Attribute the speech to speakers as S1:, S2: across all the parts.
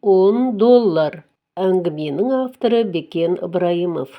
S1: 10 доллар. Әңгіменің авторы Бекен Ыбырайымов.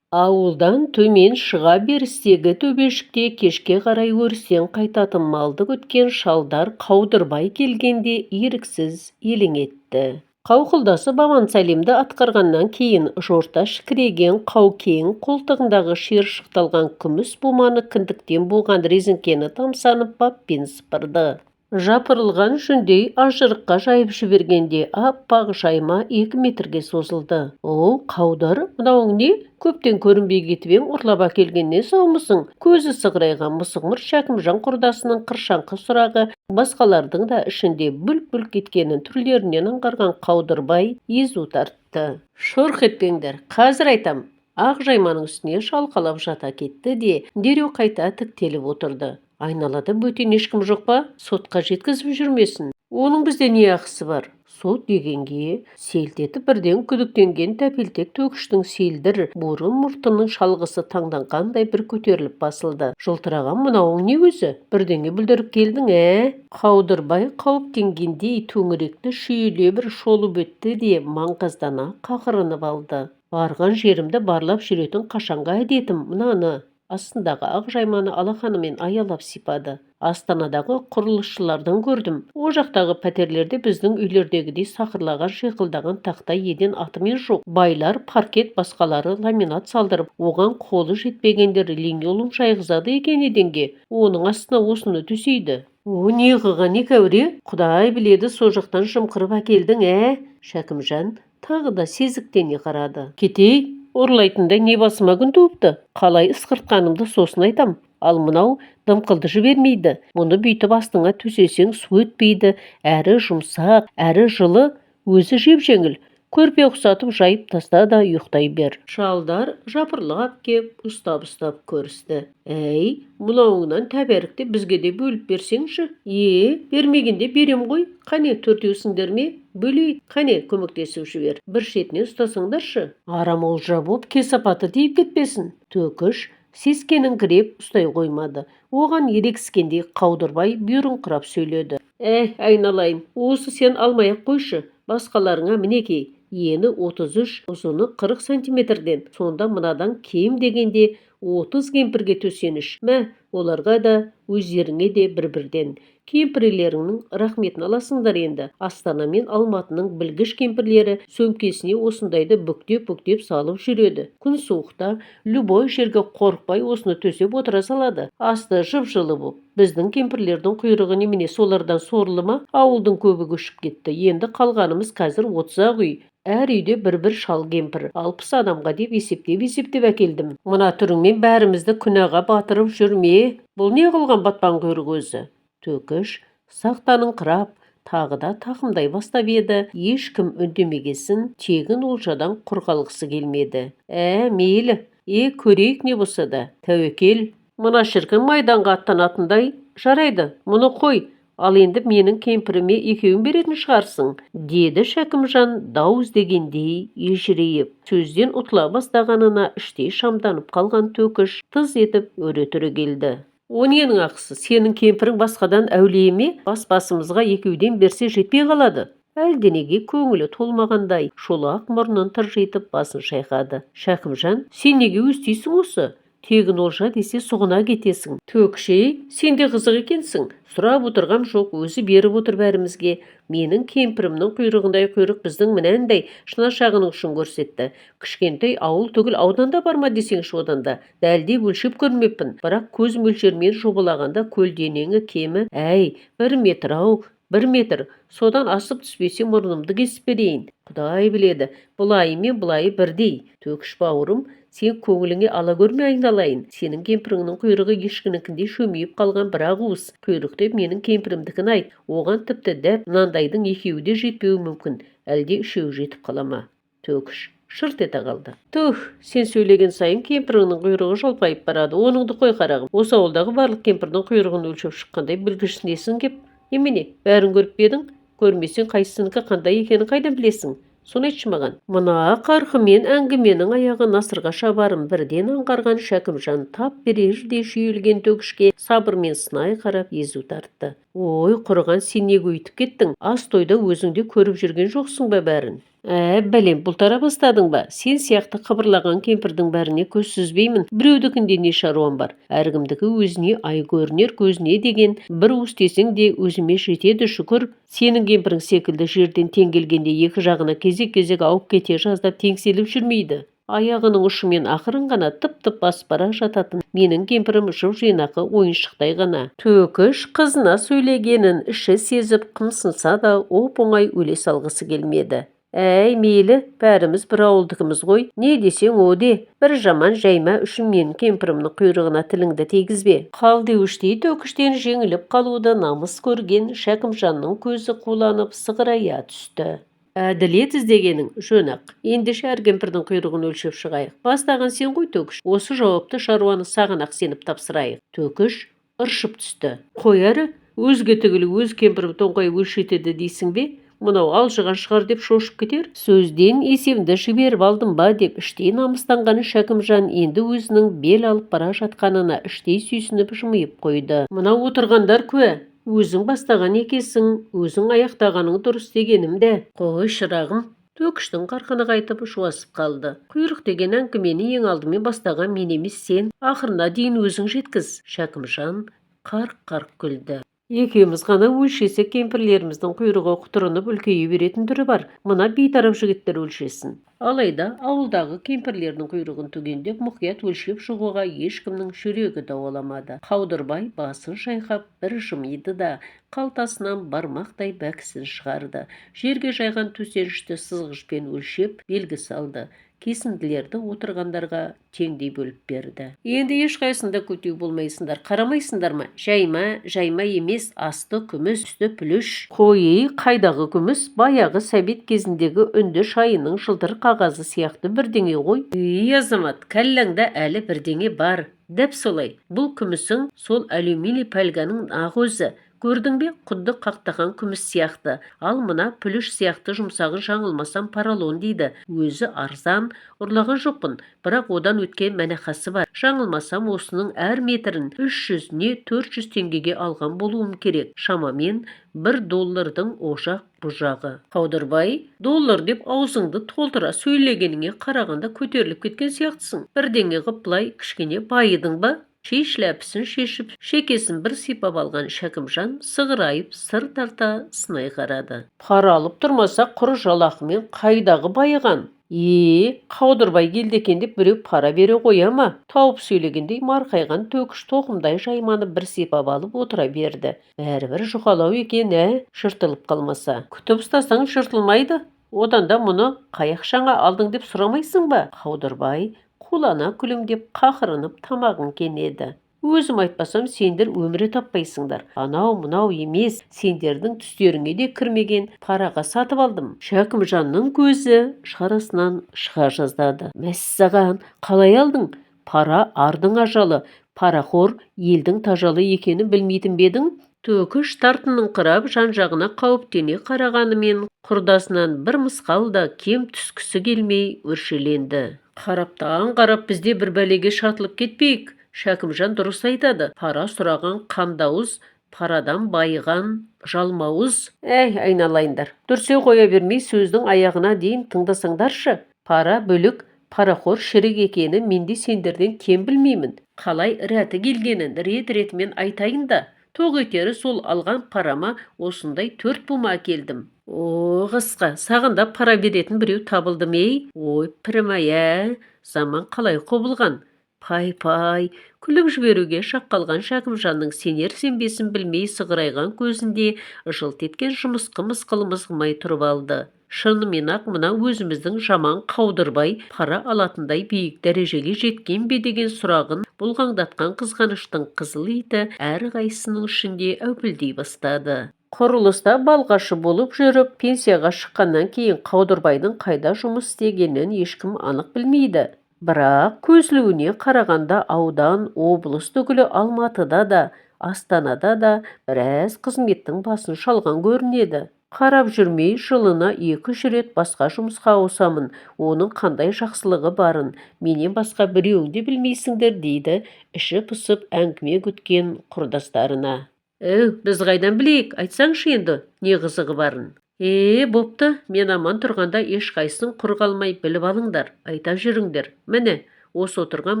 S1: Ауылдан төмен шыға берістегі төбешікте кешке қарай өрістен қайтатын малды күткен шалдар Қаудырбай келгенде еріксіз елең етті. Қауқылдасып аман-сәлемді атқарғаннан кейін жорта шікірейген Қаукең қолтығындағы шиыршықталған күміс буманы кіндіктен буған резіңкені тамсанып баппен сыпырды. Жапырылған жүндей ажырыққа жайып жібергенде аппақ жайма 2 метрге созылды. Оу, Қаудыр, мынауың не? Көптен көрінбей кетіп ең, ұрлап әкелгеннен саумысың? Көзі сығырайған мысықмұрт Шәкімжан құрдасының қыршаңқы сұрағы басқалардың да ішінде бүлк-бүлк еткенін түрлерінен аңғарған Қаудырбай езу тартты. Шұрқ етпеңдер, қазір айтам. Ақ жайманың үстіне шалқалап жата кетті де, дереу қайта тіктеліп отырды. Айналада бөтен ешкім жоқ па? Сотқа жеткізіп жүрмесін. Оның бізде не ақысы бар? Сот дегенге селт етіп бірден күдіктенген тәпелтек Төкіштің селдір бурыл мұртының шалғысы таңданғандай бір көтеріліп басылды. Жылтыраған мынауың не өзі? Бірдеңе бүлдіріп келдің, ә? Қаудырбай қауіптенгендей төңіректі шүйіле бір шолып өтті де, маңғаздана қақырынып алды. Барған жерімді барлап жүретін қашанғы әдетім. Мынаны, астындағы ақ жайманы алақанымен аялап сипады. Астанадағы құрылысшылардан көрдім. О жақтағы пәтерлерде біздің үйлердегідей сақырлаған, шиқылдаған тақтай еден атымен жоқ. Байлар паркет, басқалары ламинат салдырып, оған қолы жетпегендер линолеум жайғызады екен еденге. Оның астына осыны төсейді. О, не қылған екі әуре? Құдай біледі, со жақтан жымқырып әкелдің, ә? Шәкімжан тағы да сезіктене қарады. Кетей, ұрлайтындай не басыма күн туыпты? Қалай ысқыртқанымды сосын айтам. Ал мынау дымқылды жібермейді. Мұны бүйтіп астыңа төсесең, су өтпейді, әрі жұмсақ, әрі жылы, өзі жеп-жеңіл. Көрпе ұқсатып жайып таста да, ұйықтай бер. Шалдар жапырлап кеп ұстап-ұстап көрісті. Әй, мынауыңнан тәбәріктеп бізге де бөліп берсеңші. Е, бермегенде берем ғой. Қане, төртеусіңдер ме? Бөлейік. Қане, көмектесіп жібер. Бір шетінен ұстасаңдаршы. Арам олжа боп кесапаты тиіп кетпесін. Төкіш сескеніңкіреп ұстай қоймады. Оған ерегіскендей Қаудырбай бұйырыңқырап сөйледі. Әй, айналайын, осы сен алмай-ақ қойшы. Басқаларыңа, мінекей, ені 33, ұзыны 40 сантиметрден. Сонда мынадан кем дегенде 30 кемпірге төсеніш. Мә, оларға да, өздеріңе де бір-бірден. Кемпірлеріңнің рахметін аласыңдар енді. Астана мен Алматының білгіш кемпірлері сөмкесіне осындайды бүктеп-бүктеп салып жүреді. Күн суықта любой жерге қорықпай осыны төсеп отыра салады. Асты жып-жылы боп. Біздің кемпірлердің құйрығы немене солардан сорлы ма? Ауылдың көбі көшіп кетті. Енді қалғанымыз қазір 30-ақ үй. Әр үйде бір-бір шал кемпір. 60 адамға деп есептеп-есептеп әкелдім. Мына түріңмен бәрімізді күнәға батырып жүрме. Бұл не қылған батпан құйрық өзі? Төкіш сақтаныңқырап, тағы да тақымдай бастап еді, ешкім үндемегесін тегін олжадан құр қалғысы келмеді. Ә, мейлі, е, көрейік не болса да. Тәуекел, мына шіркін майданға аттанатындай. Жарайды, мұны қой. Ал енді менің кемпіріме екеуін беретін шығарсың, деді Шәкімжан дау іздегендей ежірейіп. Сөзден ұтыла бастағанына іштей шамданып қалған Төкіш тыз етіп өре түрегелді. О ненің ақысы? Сенің кемпірің басқадан әулие ме? Бас-басымызға екеуден берсе жетпей қалады. Әлденеге көңілі толмағандай шолақ мұрнын тыржитып басын шайқады. Шәкімжан, сен неге өстисің осы? Тегін олжа десе, сұғына кетесің. Төкіш, ей, сен де қызық екенсің. Сұрап отырғам жоқ, өзі беріп отыр бәрімізге. Менің кемпірімнің құйрығындай құйрық біздің мынандай шынашағының ұшын көрсетті. Кішкентай ауыл түгіл, ауданда бар ма десеңші одан да. Дәлдеп өлшеп көрмеппін, бірақ көз мөлшерімен жобалағанда көлденеңі кемі, әй, 1 метр ау, 1 метр. Содан асып түспесе, мұрнымды кесіп берейін. Құдай біледі, былайы мен былайы бірдей. Төкіш бауырым, сен көңіліңе ала көрме, айналайын. Сенің кемпіріңнің құйрығы ешкінікіндей шөмиіп қалған бір-ақ уыс құйрық деп менің кемпірімдікін айт. Оған тіпті дәп мынандайдың екеуі де жетпеуі мүмкін. Әлде үшеуі жетіп қала ма? Төкіш шырт ете қалды. Түһ, сен сөйлеген сайын кемпіріңнің құйрығы жалпайып барады. Оныңды қой, қарағым. Осы ауылдағы барлық кемпірдің құйрығын өлшеп шыққандай білгішсінесің кеп. Немене, бәрін көріп пе едің? Көрмесең, қайсысынікі қандай екенін қайдан білесің? Соны айтшы маған. Мына қарқынмен әңгіменің аяғы насырға шабарын бірден аңғарған Шәкімжан тап берердей шүйілген Төкішке сабырмен сынай қарап езу тартты. Ой, құрыған, сен неге өйтіп кеттің? Ас тойда өзің де көріп жүрген жоқсың ба бәрін? Ә, бәлем, бұлтара бастадың ба? Сен сияқты қыбырлаған кемпірдің бәріне көз сүзбеймін. Біреудікінде не шаруам бар? Әркімдікі өзіне ай көрінер көзіне деген, бір уыс десең де өзіме жетеді, шүкір. Сенің кемпірің секілді жерден теңгелгенде екі жағына кезек-кезек ауып кете жаздап теңселіп жүрмейді. Аяғының ұшымен ақырын ғана тып-тып басып бара жататын менің кемпірім жып-жинақы ойыншықтай ғана. Төкіш қызына сөйлегенін іші сезіп қымсынса да, оп-оңай өле салғысы келмеді. Әй, мейлі, бәріміз бір ауылдікіміз ғой, не десең о де. Бір жаман жайма үшін менің кемпірімнің құйрығына тіліңді тигізбе. Қалдеуіштей Төкіштен жеңіліп қалуды намыс көрген Шәкімжанның көзі қуланып сығырая түсті. Әділет іздегенің жөн-ақ. Ендеше әр кемпірдің құйрығын өлшеп шығайық. Бастаған сен ғой, Төкіш. Осы жауапты шаруаны саған-ақ сеніп тапсырайық. Төкіш ыршып түсті. Қой әрі, өзге түгілі өз кемпірім тоңқайып өлшетеді дейсің бе? Мынау алжыған шығар деп шошып кетер. Сөзден есемді жіберіп алдым ба деп іштей намыстанған Шәкімжан енді өзінің бел алып бара жатқанына іштей сүйсініп жымиып қойды. Мынау отырғандар куә. Өзің бастаған екесің, өзің аяқтағаның дұрыс дегенім де. Қой, шырағым. Төкіштің қарқыны қайтып жуасып қалды. Құйрық деген әңгімені ең алдымен бастаған мен емес, сен. Ақырына дейін өзің жеткіз. Шәкімжан қарқ-қарқ күлді. Екеуміз ғана өлшесек кемпірлеріміздің құйрығы құтырынып үлкейе беретін түрі бар. Мына бейтарап жігіттер өлшесін. Алайда ауылдағы кемпірлердің құйрығын түгендеп мұқият өлшеп шығуға ешкімнің жүрегі дауаламады. Қаудырбай басын шайқап бір жымиды да, қалтасынан бармақтай бәкісін шығарды. Жерге жайған төсенішті сызғышпен өлшеп белгі салды. Кесінділерді отырғандарға теңдей бөліп берді. Енді ешқайсында көтеу болмайсыңдар, қарамайсыңдар ма? Жайма, жайма емес, асты күміс, үсті пүліш. Қой, қайдағы күміс? Баяғы сәбет кезіндегі үнді шайының жылтыр қағазы сияқты бірдеңе ғой. Ей, азамат, кәлләңде әлі бірдеңе бар. Дәп солай. Бұл күмісің сол алюминий пәлганың нақ өзі. Көрдің бе, құдды қақтаған күміс сияқты. Ал мына пүліш сияқты жұмсағын жаңылмасам поролон дейді. Өзі арзан, ұрлаған жоқпын, бірақ одан өткен мәнақасы бар. Жаңылмасам осының әр метрін 300 не 400 теңгеге алған болуым керек. Шамамен 1 доллардың ожақ бұжағы. Қаудырбай, доллар деп аузыңды толтыра сөйлегеніңе қарағанда көтеріліп кеткен сияқтысың. Бірдеңе ғып былай кішкене байыдың ба? Шей шляпісін шешіп, шекесін бір сипап алған Шәкімжан сығырайып сыр тарта сынай қарады. Пара алып тұрмаса құр жалақымен қайдағы байыған? Е, Қаудырбай келді екен деп біреу пара бере қоя ма? Тауып сөйлегендей марқайған Төкіш тоқымдай жайманы бір сипап алып отыра берді. Бәрібір жұқалау екен, ә, жыртылып қалмаса. Күтіп ұстасаң жыртылмайды. Одан да мұны қай ақшаңа алдың деп сұрамайсың ба? Қаудырбай қулана күлімдеп қақырынып тамағын кенеді. Өзім айтпасам сендер өмірі таппайсыңдар. Анау-мынау емес, сендердің түстеріңе де кірмеген параға сатып алдым. Шәкімжанның көзі шарасынан шыға жаздады. Мәссаған, қалай алдың? Пара ардың ажалы, парақор елдің тажалы екенін білмейтін бе едің? Төкіш тартыныңқырап жан-жағына қауіптене қарағанымен құрдасынан бір мысқал да кем түскісі келмей өршеленді. Қараптан қарап бізде бір бәлеге шатылып кетпейік. Шәкімжан дұрыс айтады. Пара сұраған қандауыз, парадан байыған жалмауыз. Әй, айналайындар, дүрсе қоя бермей сөздің аяғына дейін тыңдасаңдаршы. Пара бүлік, парақор шірік екенін мен де сендерден кем білмеймін. Қалай рәті келгенін рет-ретімен айтайын да. Тоқ етері сол алған парама осындай 4 бума әкелдім. О, қысқа, саған да пара беретін біреу табылды ма ей? Ой, пірім-ай, ә, заман қалай құбылған? Пай-пай, күліп жіберуге шақ қалған Шәкімжанның сенер-сенбесін білмей сығырайған көзінде жылт еткен жұмысқы мысқыл мызғымай тұрып алды. Шынымен-ақ мына өзіміздің жаман Қаудырбай пара алатындай биік дәрежеге жеткен бе деген сұрағын бұлғаңдатқан қызғаныштың қызыл иті әр қайсысының ішінде әупілдей бастады. Құрылыста балғашы болып жүріп, пенсияға шыққаннан кейін Қаудырбайдың қайда жұмыс істегенін ешкім анық білмейді. Бірақ көзілуіне қарағанда аудан, облыс түгілі Алматыда да, Астанада да біраз қызметтің басын шалған көрінеді. Қарап жүрмей жылына 2-3 рет басқа жұмысқа ауысамын, оның қандай жақсылығы барын менен басқа біреуің де білмейсіңдер, дейді іші пысып әңгіме күткен құрдастарына. Әу, біз қайдан білейік, айтсаңшы енді, не қызығы барын. Е, бопты, мен аман тұрғанда ешқайсың құр қалмай біліп алыңдар, айта жүріңдер. Міне, осы отырған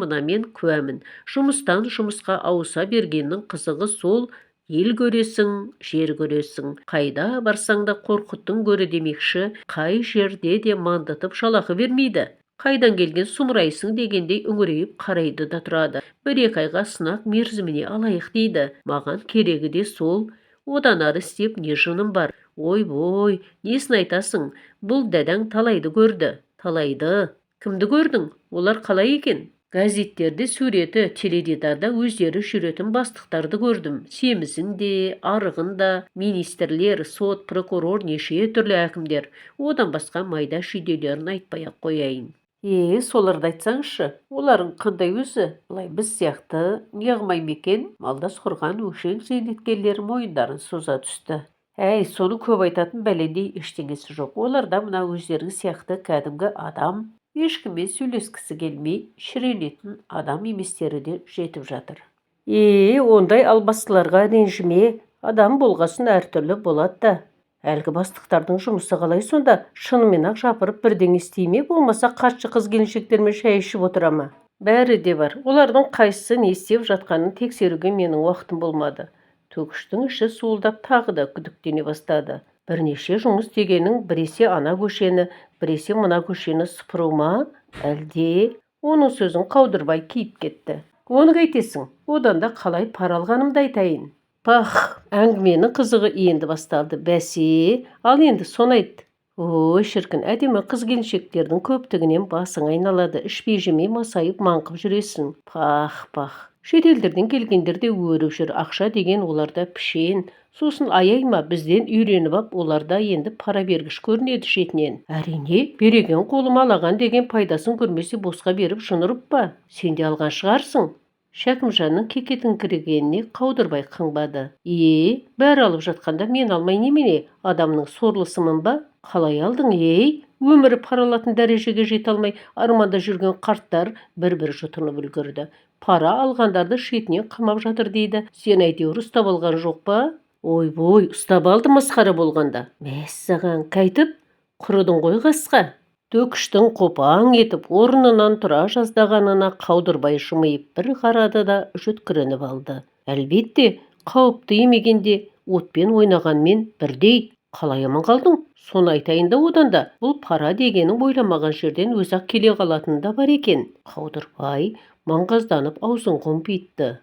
S1: мына мен куәмін. Жұмыстан жұмысқа ауыса бергеннің қызығы сол, ел көресің, жер көресің. Қайда барсаң да Қорқыттың көрі демекші, қай жерде де мандытып жалақы бермейді. Қайдан келген сұмырайсың дегендей үңірейіп қарайды да тұрады. Бір-екі айға сынақ мерзіміне алайық дейді. Маған керегі де сол. Одан ары істеп не жыным бар? Ойбой, несін айтасың? Бұл дәдәң талайды көрді. Талайды. Кімді көрдің? Олар қалай екен? Газеттерде суреті, теледидарда өздері жүретін бастықтарды көрдім. Семізін де, арығын да, министрлер, сот, прокурор, неше түрлі әкімдер. Одан басқа майда шүйделерін айтпай-ақ қояйын. Е, соларды айтсаңшы, оларың қандай өзі? Былай біз сияқты неғымай ма екен? Малдас құрған өңшең зейнеткерлер мойындарын соза түсті. Әй, соны көп айтатын бәлендей ештеңесі жоқ. Олар да мына өздерің сияқты кәдімгі адам. Ешкіммен сөйлескісі келмей, шіренетін адам еместері де жетіп жатыр. Е, ондай албастыларға ренжіме, адам болғасын әртүрлі болады да. Әлгі бастықтардың жұмысы қалай сонда? Шынымен-ақ жапырып бірдеңе істей ме, болмаса хатшы қыз-келіншектермен шай ішіп отыра ма? Бәрі де бар. Олардың қайсысы не істеп жатқанын тексеруге менің уақытым болмады. Төкіштің іші суылдап тағы да күдіктене бастады. Бірнеше жұмыс дегенің біресе ана көшені, біресе мына көшені сыпыру ма? Әлде оның сөзін Қаудырбай киіп кетті. Оны қайтесің? Одан да қалай пара алғанымды айтайын. Пах, әңгіменің қызығы енді басталды. Бәсе, ал енді соны айт. Ой, шіркін, әдемі қыз-келіншектердің көптігінен басың айналады, ішпей-жемей масайып маңқып жүресің. Пах, пах. Шетелдерден келгендер де өріп жүр, ақша деген оларда пішен. Сосын аяй ма, бізден үйреніп ап, олар да енді пара бергіш көрінеді шетінен. Әрине, береген қолым алаған деген пайдасын көрмесе босқа беріп жын ұрып па? Сен де алған шығарсың. Шәкімжанның кекетіңкірегеніне Қаудырбай қыңбады. Е, бәрі алып жатқанда мен алмай немене, адамның сорлысымын ба? Қалай алдың, ей? Өмірі пара алатын дәрежеге жете алмай арманда жүрген қарттар бір-бір жұтынып үлгерді. Пара алғандарды шетінен қамап жатыр дейді. Сен әйтеуір ұстап алған жоқ па? Ойбой, ұстап алды масқара болғанда. Мәссаған, қайтып? Құрыдың ғой қасқа. Төкіштің қопаң етіп орнынан тұра жаздағанына Қаудырбай жымиып бір қарады да жөткірініп алды. Әлбетте, қауіпті емегенде отпен ойнағанмен бірдей. Қалай аман қалдың? Соны айтайын да одан да. Бұл пара дегенің ойламаған жерден өзі-ақ келе қалатыны да бар екен. Қаудырбай маңғазданып аузын қомпитты.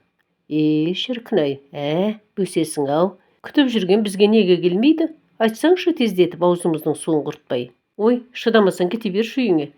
S1: Е, шіркін-ай, ә, бөсесің-ау. Күтіп жүрген бізге неге келмейді? Айтсаңшы тездетіп аузымыздың суын құртпай. Ой, шыдамасаң кете берші үйіңе.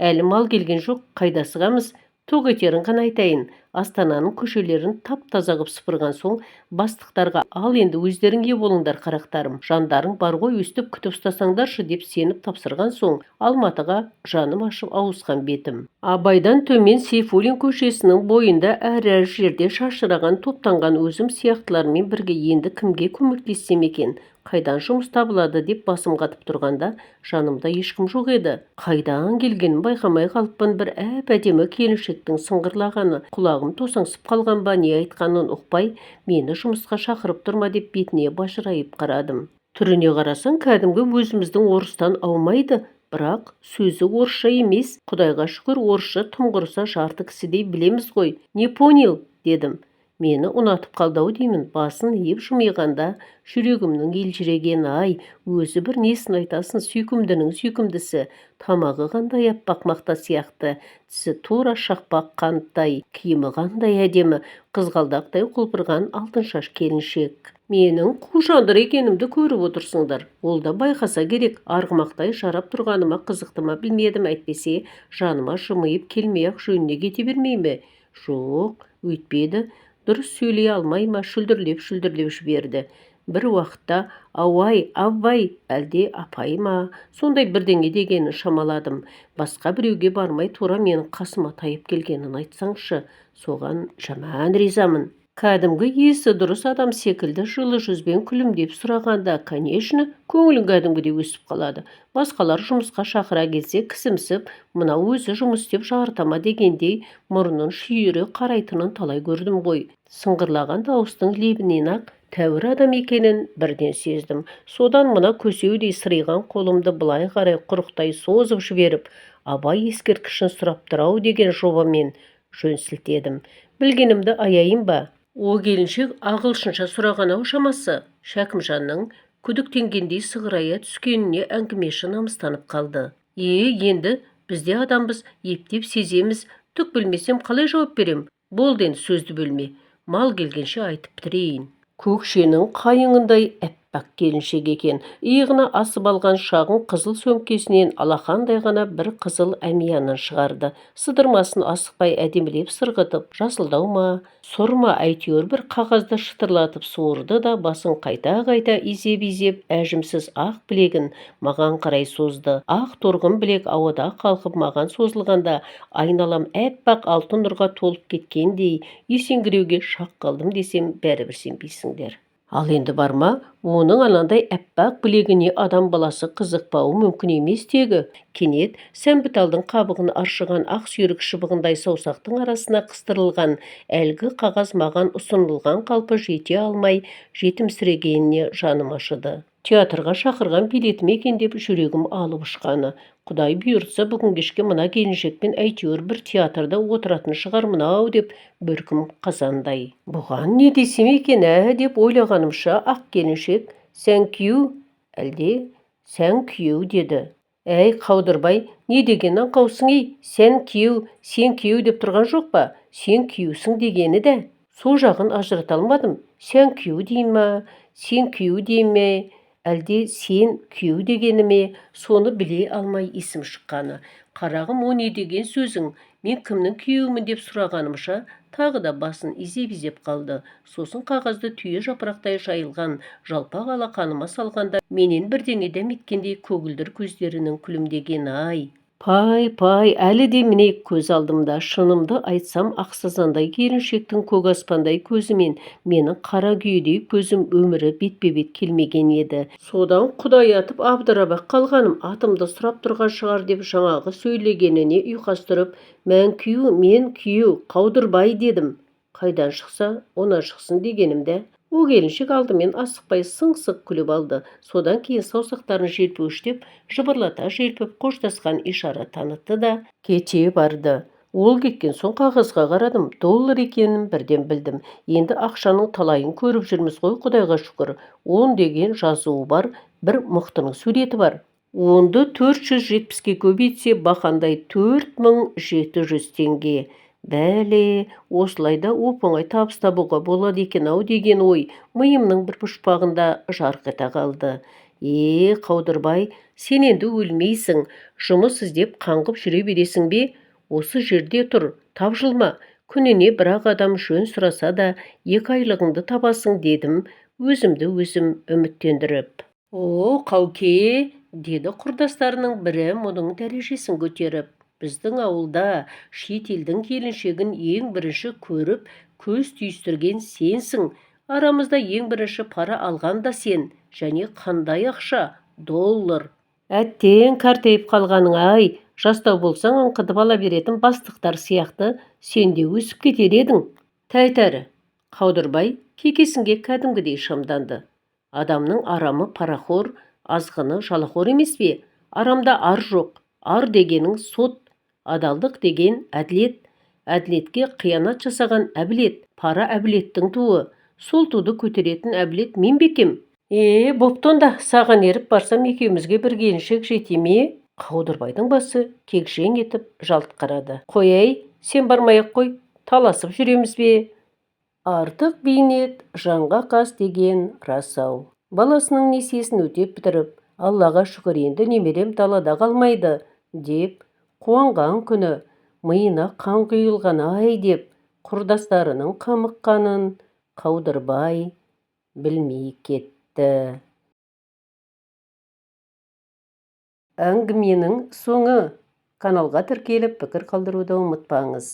S1: Әлі мал келген жоқ, қайда асығамыз? Тоқ етерін ғана айтайын. Астананың көшелерін тап-таза қып сыпырған соң, бастықтарға ал енді өздерің ие болыңдар қарақтарым, жандарың бар ғой өстіп күтіп ұстасаңдаршы деп сеніп тапсырған соң, Алматыға жаным ашып ауысқан бетім. Абайдан төмен Сейфуллин көшесінің бойында әр-әр жерде шашыраған топтанған өзім сияқтылармен бірге енді кімге көмектессем екен, қайдан жұмыс табылады деп басым қатып тұрғанда жанымда ешкім жоқ еді. Қайдан келгенін байқамай қалыппын, бір әп-әдемі келіншектің сыңғырлағаны, құлағым тосаңсып қалған ба, не айтқанын ұқпай, мені жұмысқа шақырып тұр ма деп бетіне бажырайып қарадым. Түріне қарасаң, кәдімгі өзіміздің орыстан аумайды, бірақ сөзі орысша емес. Құдайға шүкір, орысша тым құрыса жарты кісідей білеміз ғой. Не понял, дедім. Мені ұнатып қалды-ау деймін, басын иіп жымиғанда жүрегімнің елжірегені-ай, өзі бір несін айтасың, сүйкімдінің сүйкімдісі, тамағы қандай аппақ мақта сияқты, тісі тура шақпақ қанттай, киімі қандай әдемі, қызғалдақтай құлпырған алтыншаш келіншек. Менің қу жандыр екенімді көріп отырсыңдар. Ол да байқаса керек, арғымақтай жарап тұрғаныма қызықты ма білмедім, әйтпесе жаныма жымиып келмей-ақ жөніне кете бермей ме? Жоқ, өйтпеді. Дұрыс сөйлей алмай ма, шүлдірлеп-шүлдірлеп жіберді. Бір уақытта ауай, аввай, әлде апай ма, сондай бірдеңе дегенін шамаладым. Басқа біреуге бармай тура менің қасыма тайып келгенін айтсаңшы, соған жаман ризамын. Кәдімгі есі дұрыс адам секілді жылы жүзбен күлімдеп сұрағанда, конечно, көңілің кәдімгідей өсіп қалады. Басқалар жұмысқа шақыра келсе, кісімсіп, мынау өзі жұмыс істеп жарыта ма дегендей мұрнын шүйіре қарайтынын талай көрдім ғой. Сыңғырлаған дауыстың лебінен-ақ Тәуір адам екенін бірден сездім. Содан мына көсеудей сыриған қолымды былай қарай құрықтай созып жіберіп, Абай ескерткішін сұрап тұр-ау деген жобамен жөн сілтедім. Білгенімді аяйын ба? О келіншек ағылшынша сұраған-ау шамасы. Шәкімжанның күдіктенгендей сығырая түскеніне әңгімеші намыстанып қалды. Е, енді біз де адамбыз, ептеп сеземіз, түк білмесем қалай жауап берем? Болды енді, сөзді бөлме. Мал келгенше айтып бітірейін. Көкшенің қайыңындай аппақ келіншек екен. Иығына асып алған шағын қызыл сөмкесінен алақандай ғана бір қызыл әмиянын шығарды. Сыдырмасын асықпай әдемілеп сырғытып, жасылдау ма, сұр ма, әйтеуір бір қағазды шытырлатып суырды да, басын қайта-қайта изеп-изеп, әжімсіз ақ білегін маған қарай созды. Ақ торғын білек ауада қалқып маған созылғанда айналам аппақ алтын нұрға толып кеткендей есеңгіреуге шақ қалдым десем, бәрібір сенбейсіңдер. Ал енді бар ма, оның анандай аппақ білегіне адам баласы қызықпауы мүмкін емес тегі. Кенет сәмбіталдың қабығын аршыған ақ сүйрік шыбығындай саусақтың арасына қыстырылған әлгі қағаз маған ұсынылған қалпы жете алмай жетімсірегеніне жаным ашыды. Театрға шақырған билетім екен деп жүрегім алып ұшқаны. Құдай бұйыртса, бүгін кешке мына келіншекпен әйтеуір бір театрда отыратын шығармын-ау деп бөркім қазандай. Бұған не десем екен, ә деп ойлағанымша ақ келіншек «Сән кю» әлде «Сән күйеу» деді. Әй, Қаудырбай, не деген аңқаусың ей, сән күйеу, сен күйеу деп тұрған жоқ па? Сен күйеусің дегені де. Со жағын ажырата алмадым. Сән күйеу дей ма, сен күйеу дей ме, әлде сен күйеу дегені ме, соны біле алмай есім шыққаны. Қарағым, о не деген сөзің, мен кімнің күйеуімін деп сұрағанымша тағы да басын изеп-изеп қалды. Сосын қағазды түйе жапырақтай жайылған жалпақ алақаныма салғанда менен бірдеңе дәметкендей көгілдір көздерінің күлімдегені-ай. Пай, пай, әлі де міне көз алдымда. Шынымды айтсам, ақсазандай келіншектің көк аспандай көзімен менің қара күйедей көзім өмірі бетпе-бет келмеген еді. Содан құдай атып абдырап-ақ қалғаным, атымды сұрап тұрған шығар деп жаңағы сөйлегеніне ұйқастырып, «Мән күйеу, мен күйеу, Қаудырбай» дедім. Қайдан шықса, онан шықсын дегенім де. О келіншек алдымен асықпай сыңқ-сыңқ күліп алды. Содан кейін саусақтарын желпуіштеп, жыбырлата желпіп қоштасқан ишара танытты да кете барды. Ол кеткен соң қағазға қарадым. Доллар екенін бірден білдім. Енді ақшаның талайын көріп жүрміз ғой, Құдайға шүкір. 10 деген жазуы бар, бір мықтының суреті бар. Онды 470-ке көбейтсе, бақандай 4700 теңге. Бәле, осылай да оп-оңай табыс табуға болады екен-ау деген ой миымның бір пұшпағында жарқ ете қалды. Е, Қаудырбай, сен енді өлмейсің, жұмыс іздеп қаңғып жүре бересің бе? Осы жерде тұр, тапжылма, күніне бір-ақ адам жөн сұраса да 2 айлығыңды табасың дедім, өзімді өзім үміттендіріп. О, Қауке, деді құрдастарының бірі мұның дәрежесін көтеріп. Біздің ауылда шет елдің келіншегін ең бірінші көріп, көз түйістірген сенсің. Арамызда ең бірінші пара алған да сен. Және қандай ақша? Доллар. Әттең, кәртейіп қалғаның ай, жастау болсаң ыңқытып ала беретін бастықтар сияқты сен де өсіп кетер едің. Тәйтәрі, Қаудырбай кекесінге кәдімгідей шамданды. Адамның арамы парақор, азғыны жалақор емес пе? Арамда ар жоқ. Ар дегенің сот, адалдық деген әділет, әділетке қиянат жасаған әбілет, пара әбілеттің туы. Сол туды көтеретін әбілет мен бе екем? Е, бопты онда, саған еріп барсам екеумізге бір келіншек жете ме? Қаудырбайдың басы кекжең етіп жалт қарады. Қой әй, сен бармай-ақ қой, таласып жүреміз бе? Артық бейнет жанға қас деген рас-ау. Баласының несиесін өтеп бітіріп, Аллаға шүкір, енді немерем далада қалмайды деп қуанған күні миына қан құйылған ай деп құрдастарының қамыққанын Қаудырбай білмей кетті. Әңгіменің соңы. Каналға тіркеліп, пікір қалдыруды ұмытпаңыз.